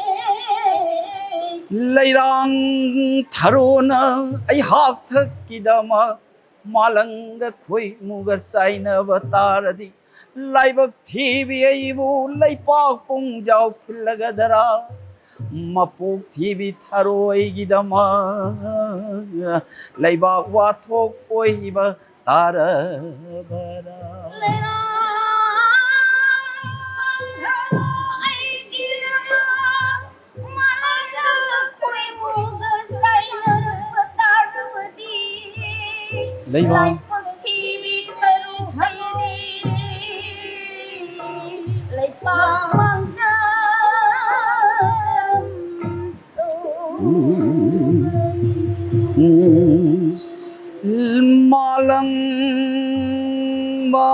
ꯂꯩꯔꯥꯡ ꯊꯔꯣꯅ ꯑꯩꯍꯥꯛ ꯊꯛꯀꯤꯗꯃꯛ ꯃꯥꯂꯪꯒ ꯈꯣꯏꯃꯨꯒ ꯆꯥꯏꯅꯕ ꯇꯥꯔꯗꯤ, ꯂꯥꯏꯕꯛ ꯊꯤꯕꯤ ꯑꯩꯕꯨ ꯂꯩꯄꯥꯛ ꯄꯨꯡꯖꯥꯎ ꯊꯤꯜꯂꯒꯗꯔꯥ? ꯃꯄꯣꯛ ꯊꯤꯕꯤ ꯊꯔꯣꯏꯒꯤꯗꯃꯛ ꯂꯩꯕꯥꯛ ꯋꯥꯊꯣꯛ ꯑꯣꯏꯕ ꯇꯥꯔꯕꯔꯥ? ꯂꯩꯔꯥꯡ ꯊꯔꯣ ꯑꯩꯒꯤꯗꯃꯛ ꯃꯥꯂꯪꯒ ꯈꯣꯏꯃꯨꯒ ꯆꯥꯏꯅꯔꯛꯄ ꯇꯥꯔꯕꯗꯤ, ꯂꯩꯕꯥꯛ ꯂꯩꯄꯥꯛ ꯊꯤꯕꯤ ꯃꯔꯨꯞ ꯑꯩꯗꯤ ꯂꯩꯄꯥꯛ ꯃꯥꯡꯗ ꯃꯥꯂꯪꯕ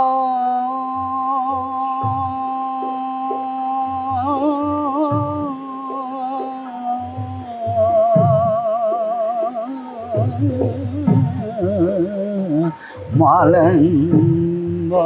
ꯃꯥꯂꯪꯕ꯫